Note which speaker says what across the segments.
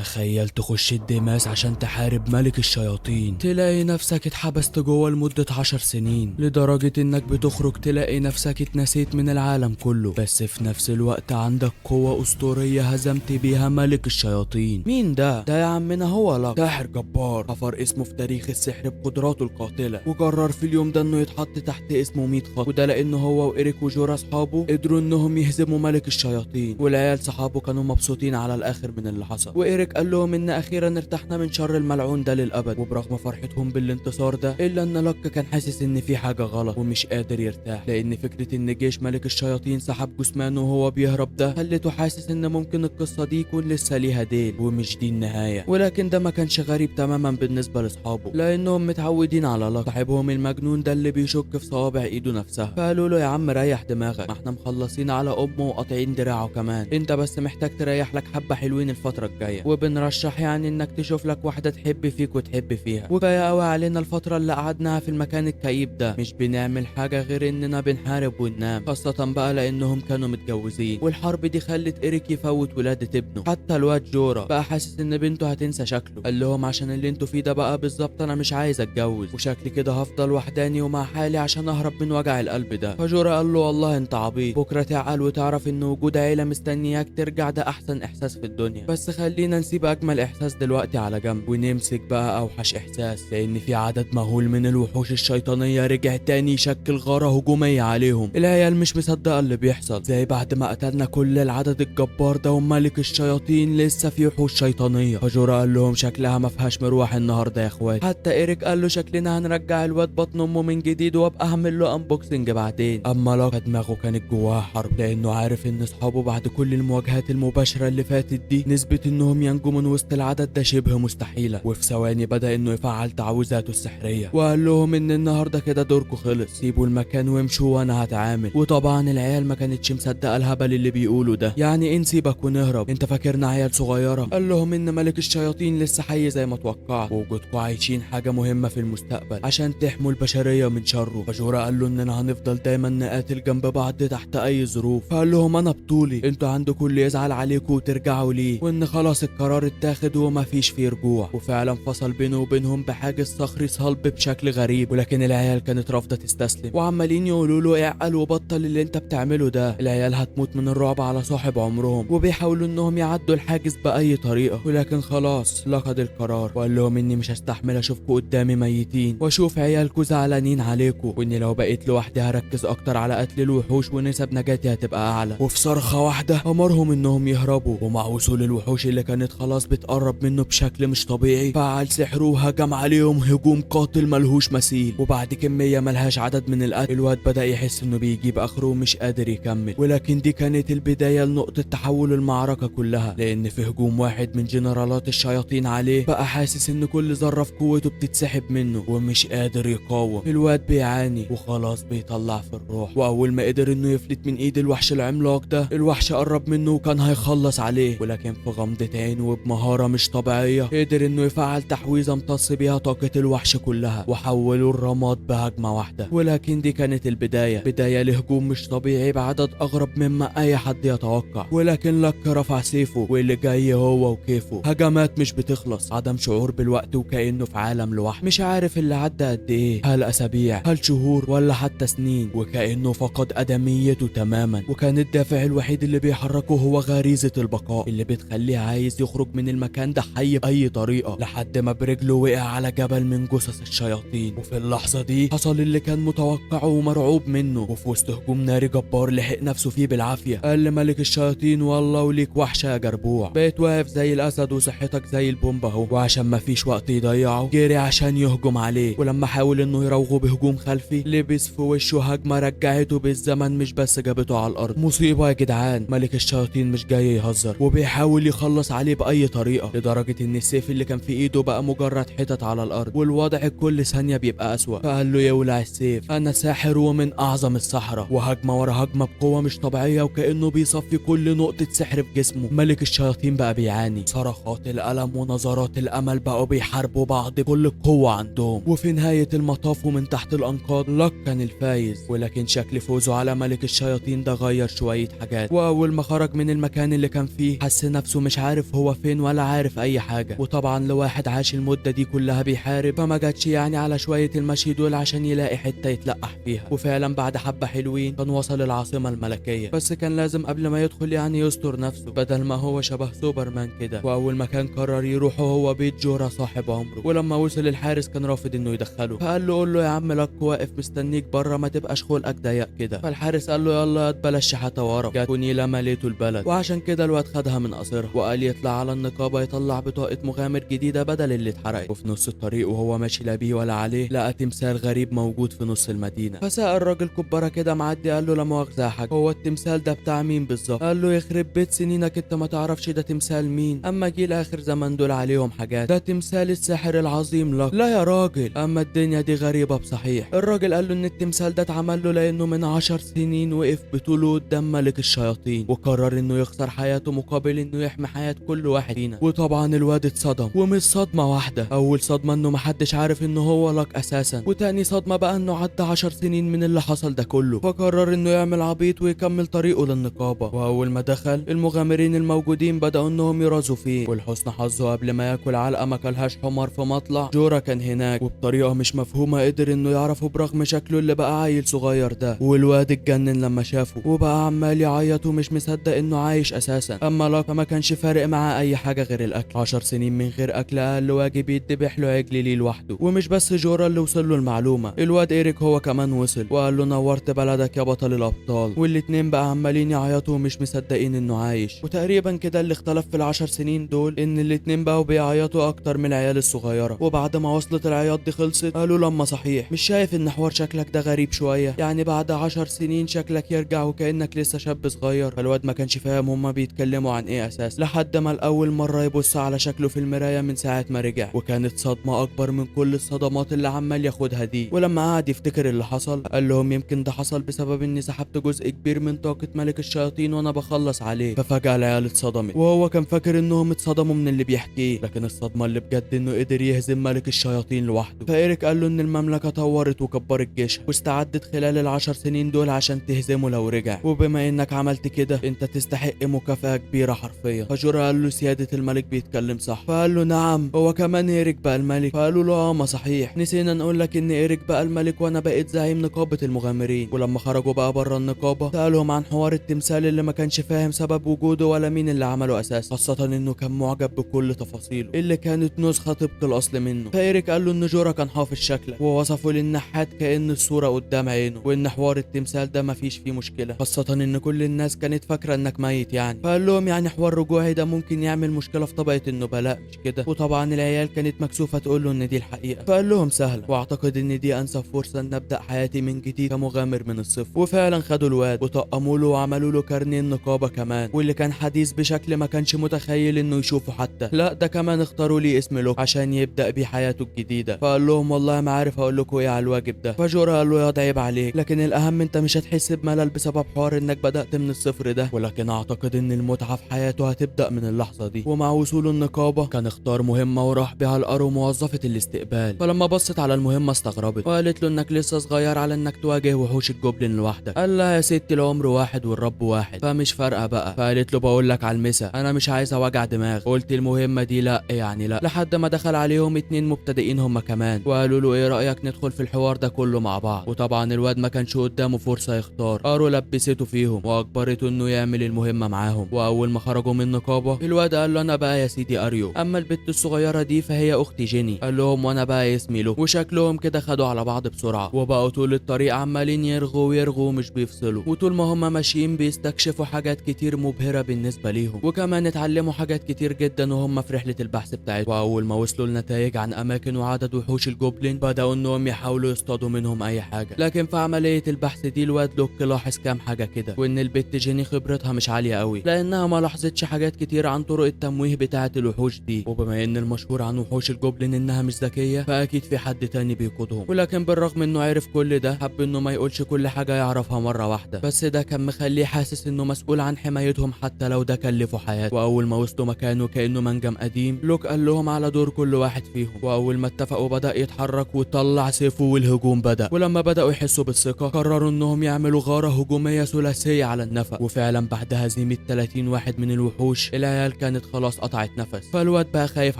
Speaker 1: تخيل تخش الديماس عشان تحارب ملك الشياطين، تلاقي نفسك اتحبست جوه لمدة 10 سنين، لدرجة انك بتخرج تلاقي نفسك اتنسيت من العالم كله، بس في نفس الوقت عندك قوة أسطورية هزمت بيها ملك الشياطين. مين ده؟ ده يا عمنا هو لاك، ساحر جبار حفر اسمه في تاريخ السحر بقدراته القاتلة، وقرر في اليوم ده انه يتحط تحت اسمه 100 خط، وده لانه هو وإيريك وجورا اصحابه قدروا انهم يهزموا ملك الشياطين، والعيال صحابه كانوا مبسوطين على الاخر من اللي حصل. وإيريك قال لهم ان اخيرا ارتحنا من شر الملعون ده للابد، وبرغم فرحتهم بالانتصار ده الا ان لاك كان حاسس ان في حاجة غلط ومش قادر يرتاح، لان فكرة ان جيش ملك الشياطين سحب جثمانه وهو بيهرب ده خلته حاسس ان ممكن القصة دي يكون لسه ليها ديل ومش دي النهاية. ولكن ده ما كانش غريب تماما بالنسبة لاصحابه، لانهم متعودين على لاك صاحبهم المجنون ده اللي بيشك في صوابع ايده نفسها. فقالوا له يا عم ريح دماغك، ما احنا مخلصين على امه وقاطعين دراعه كمان، انت بس محتاج تريح لك حبه حلوين الفترة الجاية، وبنرشح يعني انك تشوف لك واحدة تحب فيك وتحب فيها، وكفاية قوي علينا الفترة اللي قعدناها في المكان الكئيب ده، مش بنعمل حاجة غير اننا بنحارب وننام، خاصة بقى لانهم كانوا متجوزين، والحرب دي خلت إيريك يفوت ولاده ابنه. حتى الواد جورا بقى حاسس ان بنته هتنسى شكله، قال لهم عشان اللي انتوا فيه ده بقى بالظبط انا مش عايز اتجوز، وشكلي كده هفضل وحداني ومع حالي عشان اهرب من وجع القلب ده. فجورا قال له والله انت عبيط، بكره تعقل وتعرف ان وجود عيله مستنياك ترجع ده احسن احساس في الدنيا، بس خلينا نسيب اجمل احساس دلوقتي على جنب ونمسك بقى اوحش احساس، لان في عدد مهول من الوحوش الشيطانية رجع تاني يشكل غارة هجومية عليهم. العيال مش مصدقه اللي بيحصل، زي بعد ما قتلنا كل العدد الجبار ده وملك الشياطين لسه في وحوش شيطانية. فجورا قال لهم شكلها ما فيهاش مروح النهارده يا اخوات. حتى إيريك قال له شكلنا هنرجع الواد بطن امه من جديد وابقى اعمل له unboxing بعدين. اما لاك دماغه كانت جواها حرب، لانه عارف ان اصحابه بعد كل المواجهات المباشرة اللي فاتت دي نسبه انهم ينجوا من وسط العدد ده شبه مستحيلة. وفي ثواني بدا انه يفعل تعويذاته السحريه وقال لهم ان النهارده كده دوركم خلص، سيبوا المكان وامشوا وانا هتعامل. وطبعا العيال ما كانتش مصدقه الهبل اللي بيقوله ده، يعني ايه نسيبك ونهرب، انت فاكرنا عيال صغيرة؟ قال لهم ان ملك الشياطين لسه حي زي ما توقعت، ووجودكم عايشين حاجة مهمة في المستقبل عشان تحموا البشرية من شره. فجورا قال له اننا هنفضل دايما نقاتل جنب بعض تحت اي ظروف. فقال لهم انا بطولي، انتوا عندكم اللي يزعل عليكم وترجعوا ليه، وان خلاص القرار اتاخد ومفيش فيه رجوع. وفعلا فصل بينه وبينهم بحاجز صخري صلب بشكل غريب، ولكن العيال كانت رافضه تستسلم وعمالين يقولوا له اعقل وبطل اللي انت بتعمله ده، العيال هتموت من الرعب على صاحب عمرهم، وبيحاولوا انهم يعدوا الحاجز باي طريقه. ولكن خلاص لقد القرار وقال لهم اني مش هستحمل اشوفكم قدامي ميتين واشوف عيالكم زعلانين عليكم، واني لو بقيت لوحدي هركز اكتر على قتل الوحوش ونسب نجاتي هتبقى اعلى. وفي صرخة واحدة امرهم انهم يهربوا، ومع وصول الوحوش اللي كانت خلاص بتقرب منه بشكل مش طبيعي فعل سحره وهجم عليهم هجوم قاتل ملهوش مثيل. وبعد كمية ملهاش عدد من القتل الواد بدا يحس انه بيجيب اخره ومش قادر يكمل، ولكن دي كانت البداية لنقطة تحول المعركة كلها، لان في هجوم واحد من جنرالات الشياطين عليه بقى حاسس ان كل ذره في قوته بتتسحب منه ومش قادر يقاوم. الواد بيعاني وخلاص بيطلع في الروح، واول ما قدر انه يفلت من ايد الوحش العملاق ده الوحش قرب منه وكان هيخلص عليه، ولكن في غمضة عين وبمهارة مش طبيعية قدر انه يفعل تحويزة امتص بيها طاقة الوحش كلها وحوله الرماد بهجمة واحدة. ولكن دي كانت البداية، بداية لهجوم مش طبيعي بعدد اغرب مما اي حد يتوقع. ولكن لك رفع سيفه واللي جاي هو وكيفه، هجمات مش بتخلص، عدم شعور بالوقت وكأنه في عالم لوحده، مش عارف اللي عدى قد ايه، هل اسابيع، هل شهور، ولا حتى سنين، وكأنه فقد ادميته تماما. وكان الدافع الوحيد اللي بيحركه هو غريزة البقاء اللي بتخليه عايز يخرج من المكان ده حي بأي طريقة، لحد ما برجله وقع على جبل من جثث الشياطين. وفي اللحظة دي حصل اللي كان متوقعه ومرعوب منه، وفي وسط هجوم ناري جبار لحق نفسه فيه بالعافية قال لملك الشياطين والله وليك وحشة يا جربوع، بقيت واقف زي الأسد وصحتك زي البومب اهو. وعشان مفيش وقت يضيعه جري عشان يهجم عليه، ولما حاول انه يراوغه بهجوم خلفي لبس في وشه هجمة رجعته بالزمن مش بس جابته على الأرض. مصيبة يا جدعان، ملك الشياطين مش جاي يهزر وبيحاول يخلص عليه بأي طريقة، لدرجة ان السيف اللي كان في ايده بقى مجرد حتت على الأرض، والوضع كل ثانية بيبقى أسوأ. فقال له يولع السيف، أنا ساحر ومن أعظم السحرة. وهجمة ورا هجمة بقوة مش طبيعية وكأنه بيصفي كل نقطة سحر في جسمه. ملك الشياطين بقى بيعاني، صرخات الألم ونظرات الأمل بقوا بيحاربوا بعض بكل قوة عندهم. وفي نهاية المطاف ومن تحت الأنقاض لاك كان الفايز، ولكن شكل فوزه على ملك الشياطين ده غير شوية حاجات. وأول ما خرج من المكان اللي كان فيه حس نفسه مش عارف هو فين ولا عارف اي حاجة. وطبعا لواحد عاش المدة دي كلها بيحارب فما جاتش يعني على شوية المشي دول عشان يلاقي حتة يتلقح فيها. وفعلا بعد حبه حلوين كان وصل العاصمة الملكية، بس كان لازم قبل ما يدخل يعني يستر نفسه بدل ما هو شبه سوبرمان كده. واول مكان قرر يروحه هو بيت جورا صاحب عمره. ولما وصل الحارس كان رافض انه يدخله، فقال له قول له يا عم لك واقف مستنيك بره، ما تبقاش خلقك ضيق كده. فالحارس قال له يلا يا بلاش شحاته ورا، جت نيله مليته البلد. وعشان كده الواد خدها من قصرها وقال يطلع على النقابة يطلع بطاقة مغامر جديدة بدل اللي اتحرقت. وفي نص الطريق وهو ماشي لا بيه ولا عليه لقى تمثال غريب موجود في نص المدينة. فسأل الراجل كبارة كده معدي قال له لا مؤاخذة يا حاج، هو التمثال ده بتاع مين بالظبط؟ قال له يخرب بيت سنينك انت ما تعرفش ده تمثال مين؟ اما جيل اخر زمن دول عليهم حاجات، ده تمثال الساحر العظيم لك. لا يا راجل، اما الدنيا دي غريبة بصحيح. الراجل قال له ان التمثال ده اتعمل له لانه من 10 سنين وقف بطوله قدام ملك الشياطين وقرر انه يخسر حياته مقابل انه يحمي حياة كل واحد فينا. وطبعا الواد اتصدم، ومش صدمة واحدة، اول صدمة انه محدش عارف انه هو لك اساسا، وتاني صدمة بقى انه عدى 10 سنين من اللي حصل ده كله. فقرر انه يعمل عبيط ويكمل طريقه للنقابة. واول ما دخل المغامرين الموجودين بدأوا انهم يرازوا فيه، ولحسن حظه قبل ما ياكل علقة ما كلهاش حمار في مطلع جورا كان هناك، وبطريقة مش مفهومة قدر انه يعرفه برغم شكله اللي بقى عيل صغير ده. والواد اتجنن لما شافه وبقى عمال يعيط ومش مصدق انه عايش اساسا. اما لاكا ما كانش فارق معاه اي حاجة غير الاكل، 10 سنين من غير اكل اقل واجب يتذبح له عجل ليه لوحده. ومش بس جورا اللي وصل له المعلومة، الواد ايريك هو كمان وصل وقال له نورت بلدك يا بطل الابطال. والاتنين بقى عمالين يعيطوا ومش مصدقين انه عايش. وتقريبا كده اللي اختلف في ال10 سنين دول ان الاتنين بقوا بيعيطوا اكتر من العيال الصغيرة. وبعد ما وصلت العياط دي خلصت قالوا لما صحيح مش شايف ان حوار شكلك ده غريب شوية؟ يعني بعد 10 سنين شكلك يرجع وكانك لسه شاب صغير. فالواد ما كانش فاهم هما بيتكلموا عن ايه اساسا، لحد ما الاول مرة يبص على شكله في المراية من ساعة ما رجع، وكانت صدمة اكبر من كل الصدمات اللي عمال ياخدها دي. ولما قعد يفتكر اللي حصل قال لهم يمكن ده حصل بسبب اني سحبت جزء كبير من طاقة ملك الشياطين وانا بخلص عليه. ففجاه العيال اتصدمت، وهو كان فاكر انهم اتصدموا من اللي بيحكيه، لكن الصدمة اللي بجد انه قدر يهزم ملك الشياطين لوحده. فإيريك قال له ان المملكة طورت وكبرت جيشها واستعدت خلال ال10 سنين دول عشان تهزمه لو رجع، وبما انك عملت كده انت تستحق مكافأة كبيرة حرفيا. فجورا قال له سيادة الملك بيتكلم صح؟ فقال له نعم، هو كمان إيريك بقى الملك؟ فقالوا له اه ما صحيح، نسينا نقول لك ان إيريك بقى الملك وانا بقيت زعيم نقابة المغامرين. ولما خرجوا بقى بره النقابة سألهم عن حوار التمثال اللي ما كانش فاهم سبب وجوده ولا مين اللي عمله اساسا، خاصة انه كان معجب بكل تفاصيله اللي كانت نسخة طبق الاصل منه. فإيريك قال له ان جورا كان حافظ شكله ووصفه للنحات كأن الصورة قدام عينه، وان حوار التمثال ده مفيش فيه مشكلة، خاصة ان كل الناس كانت فاكرة انك ميت يعني. فقال لهم يعني حوار رجوعي ده ممكن يعمل مشكلة في طبقة النبلاء مش كده؟ وطبعا العيال كانت مكسوفة تقول له ان دي الحقيقة. فقال لهم سهلة، واعتقد ان دي انسب فرصة ان ابدأ حياتي من جديد كمغامر من الصفر. وفعلا خدوا الواد وطقموا له وعملوا له كارنيه النقابة كمان، واللي كان حديث بشكل ما كانش متخيل انه يشوفه حتى، لا ده كمان اختاروا ليه اسم لوك عشان يبدأ بيه حياته الجديدة. فقال لهم والله ما عارف اقول لكم ايه على الواجب ده. فجورا قال له يا عيب عليك، لكن الاهم انت مش هتحس بملل بسبب حوار انك بدأت من الصفر ده، ولكن اعتقد ان المتعة في حياته هتبدأ من اللحظة دي. ومع وصوله النقابة كان اختار مهمة وراح بيها الارو موظفة الاستقبال. فلما بصت على المهمة استغربت وقالت له انك لسه صغير على انك تواجه وحوش الجوبلين لوحدك. قال لها يا ستي العمر واحد والرب واحد فمش فارقة بقى. فقالت له بقول لك على المسا انا مش عايزة وجع دماغ. قلت المهمة دي لا يعني لا، لحد ما دخل عليهم 2 مبتدئين هم كمان وقالوا له ايه رأيك ندخل في الحوار ده كله مع بعض. وطبعا الواد ما كانش قدامه فرصة يختار، ارو لبسته فيهم واجبرته انه يعمل المهمة معاهم. واول ما خرجوا من النقابة الواد قال له انا بقى يا سيدي اريو، اما البت الصغيرة دي فهي اختي جيني. قال لهم وانا بقى اسمي لو. وشكلهم كده خدوا على بعض بسرعة وبقوا طول الطريق عمالين يرغوا ويرغوا ومش بيفصلوا. وطول ما هم ماشيين بيستكشفوا حاجات كتير مبهرة بالنسبة ليهم، وكمان اتعلموا حاجات كتير جدا وهم في رحلة البحث بتاعتهم. واول ما وصلوا لنتائج عن اماكن وعدد وحوش الجوبلين بدأوا انهم يحاولوا يصطادوا منهم اي حاجة. لكن في عملية البحث دي الواد لوك لاحظ كام حاجة كده، وان البت جيني خبرتها مش عالية قوي لانها ما لاحظتش حاجات كتير عن طرق التمويه بتاعة الوحوش دي. وبما ان المشهور عن وحوش الجوبلين انها مش ذكية فاكيد في حد تاني بيقودهم. ولكن بالرغم انه عرف كل ده حب انه ما يقولش كل حاجة يعرفها مرة واحدة، بس ده كان مخليه حاسس انه مسؤول عن حمايتهم حتى لو ده كلفه حياته. واول ما وصلوا مكانه كانه منجم قديم لوك قال لهم على دور كل واحد فيهم، واول ما اتفقوا بدأ يتحرك وطلع سيفه والهجوم بدأ. ولما بدأوا يحسوا بالثقة قرروا انهم يعملوا غارة هجومية ثلاثية على النفق. وفعلا بعد هزيمة 30 واحد من الوحوش العيال كانت خلاص قطعت نفس. فالواد بقى خايف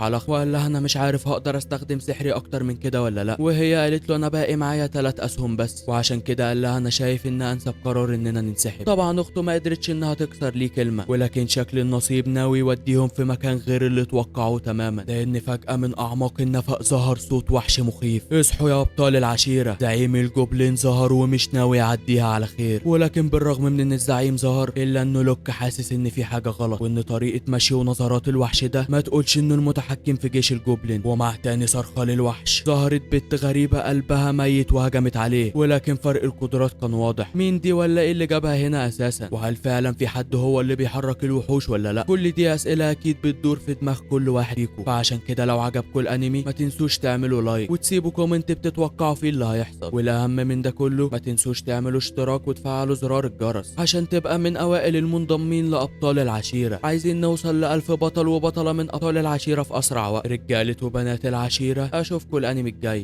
Speaker 1: على اخته وقال لها انا مش عارف هقدر استخدم سحري اكتر من كده ولا لا، وهي قالت له انا باقي معايا 3 اسهم بس، وعشان كده قال لها انا شايف ان انسب قرار اننا ننسحب. طبعا اخته ما قدرتش انها تكسر ليه كلمة، ولكن شكل النصيب ناوي يوديهم في مكان غير اللي توقعوه تماما، لان فجأة من اعماق النفق ظهر صوت وحش مخيف. اصحوا يا ابطال العشيرة، زعيم الجوبلين ظهر ومش ناوي يعديها على خير. ولكن بالرغم من ان الزعيم ظهر الا انه لوك حاسس ان في حاجة غلط، وان طريقة مشي ونظرات الوحش ده ما تقولش انه المتحكم في جيش الجوبلين. ومع تاني صرخة للوحش ظهرت بنت غريبة قلبها ميت وهجمت عليه، ولكن فرق القدرات كان واضح. مين دي ولا ايه اللي جابها هنا اساسا؟ وهل فعلا في حد هو اللي بيحرك الوحوش ولا لا؟ كل دي اسئلة اكيد بتدور في دماغ كل واحد فيكم. فعشان كده لو عجبكم الانمي ما تنسوش تعملوا like وتسيبوا comment بتتوقعوا فيه اللي هيحصل، والاهم من ده كله ما تنسوش تعملوا اشتراك وتفعلوا زرار الجرس عشان تبقى من اوائل المنضمين لابطال العشيرة. عايزين نوصل ل1000 بطل وبطلة من ابطال العشيرة في اسرع وقت. رجالة وبنات العشيرة، اشوفكم الانمي الجاي.